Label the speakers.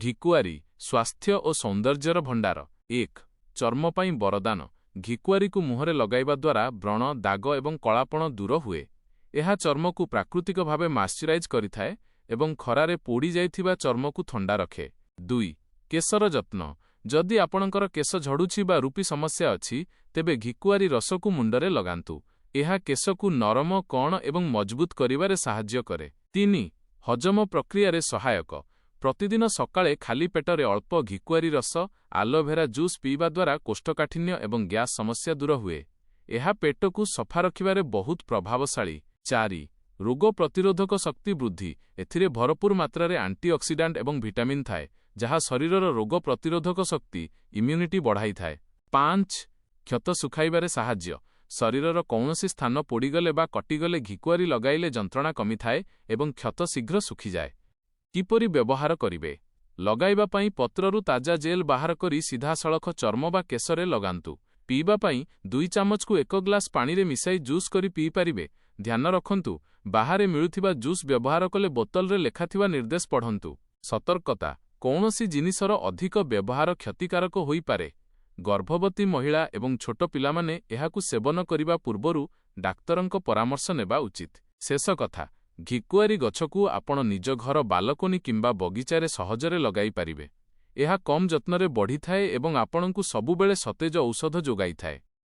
Speaker 1: ଘିକୁଆରୀ, ସ୍ୱାସ୍ଥ୍ୟ ଓ ସୌନ୍ଦର୍ଯ୍ୟର ଭଣ୍ଡାର। 1। ଚର୍ମ ପାଇଁ ବରଦାନ। ଘିକୁଆରୀକୁ ମୁହଁରେ ଲଗାଇବା ଦ୍ୱାରା ବ୍ରଣ, ଦାଗ ଏବଂ କଳାପଣ ଦୂର ହୁଏ। ଏହା ଚର୍ମକୁ ପ୍ରାକୃତିକ ଭାବେ ମାଶ୍ଚରାଇଜ୍ କରିଥାଏ ଏବଂ ଖରାରେ ପୋଡ଼ି ଯାଇଥିବା ଚର୍ମକୁ ଥଣ୍ଡା ରଖେ। 2। କେଶର ଯତ୍ନ। ଯଦି ଆପଣଙ୍କର କେଶ ଝଡ଼ୁଛି ବା ରୁପି ସମସ୍ୟା ଅଛି, ତେବେ ଘିକୁଆରୀ ରସକୁ ମୁଣ୍ଡରେ ଲଗାନ୍ତୁ। ଏହା କେଶକୁ ନରମ, କଅଁଳ ଏବଂ ମଜବୁତ କରିବାରେ ସାହାଯ୍ୟ କରେ। 3। ହଜମ ପ୍ରକ୍ରିୟାରେ ସହାୟକ। ପ୍ରତିଦିନ ସକାଳେ ଖାଲି ପେଟରେ ଅଳ୍ପ ଘିକୁଆରୀ ରସ, ଆଲୋଭେରା ଜୁସ୍ ପିଇବା ଦ୍ୱାରା କୋଷ୍ଠକାଠିନ୍ୟ ଏବଂ ଗ୍ୟାସ୍ ସମସ୍ୟା ଦୂର ହୁଏ। ଏହା ପେଟକୁ ସଫା ରଖିବାରେ ବହୁତ ପ୍ରଭାବଶାଳୀ। 4। ରୋଗ ପ୍ରତିରୋଧକ ଶକ୍ତି ବୃଦ୍ଧି। ଏଥିରେ ଭରପୁର ମାତ୍ରାରେ ଆଣ୍ଟିଅକ୍ସିଡାଣ୍ଟ ଏବଂ ଭିଟାମିନ୍ ଥାଏ, ଯାହା ଶରୀରର ରୋଗ ପ୍ରତିରୋଧକ ଶକ୍ତି, ଇମ୍ୟୁନିଟି ବଢ଼ାଇଥାଏ। 5। କ୍ଷତ ଶୁଖାଇବାରେ ସାହାଯ୍ୟ। ଶରୀରର କୌଣସି ସ୍ଥାନ ପୋଡ଼ିଗଲେ ବା କଟିଗଲେ ଘିକୁଆରୀ ଲଗାଇଲେ ଯନ୍ତ୍ରଣା କମିଥାଏ ଏବଂ କ୍ଷତ ଶୀଘ୍ର ଶୁଖିଯାଏ। କିପରି ବ୍ୟବହାର କରିବେ? ଲଗାଇବା ପାଇଁ ପତ୍ରରୁ ତାଜା ଜେଲ୍ ବାହାର କରି ସିଧାସଳଖ ଚର୍ମ ବା କେଶରେ ଲଗାନ୍ତୁ। ପିଇବା ପାଇଁ 2 ଚାମଚକୁ 1 ଗ୍ଲାସ ପାଣିରେ ମିଶାଇ ଜୁସ୍ କରି ପିଇପାରିବେ। ଧ୍ୟାନ ରଖନ୍ତୁ, ବାହାରେ ମିଳୁଥିବା ଜୁସ୍ ବ୍ୟବହାର କଲେ ବୋତଲରେ ଲେଖାଥିବା ନିର୍ଦ୍ଦେଶ ପଢ଼ନ୍ତୁ। ସତର୍କତା: କୌଣସି ଜିନିଷର ଅଧିକ ବ୍ୟବହାର କ୍ଷତିକାରକ ହୋଇପାରେ। ଗର୍ଭବତୀ ମହିଳା ଏବଂ ଛୋଟ ପିଲାମାନେ ଏହାକୁ ସେବନ କରିବା ପୂର୍ବରୁ ଡାକ୍ତରଙ୍କ ପରାମର୍ଶ ନେବା ଉଚିତ। ଶେଷ କଥା, ଘିକୁଆରୀ ଗଛକୁ ଆପଣ ନିଜ ଘର ବାଲକୋନି କିମ୍ବା ବଗିଚାରେ ସହଜରେ ଲଗାଇ ପାରିବେ। ଏହା କମ୍ ଯତ୍ନରେ ବଢ଼ିଥାଏ ଏବଂ ଆପଣଙ୍କୁ ସବୁବେଳେ ସତେଜ ଔଷଧ ଯୋଗାଇଥାଏ।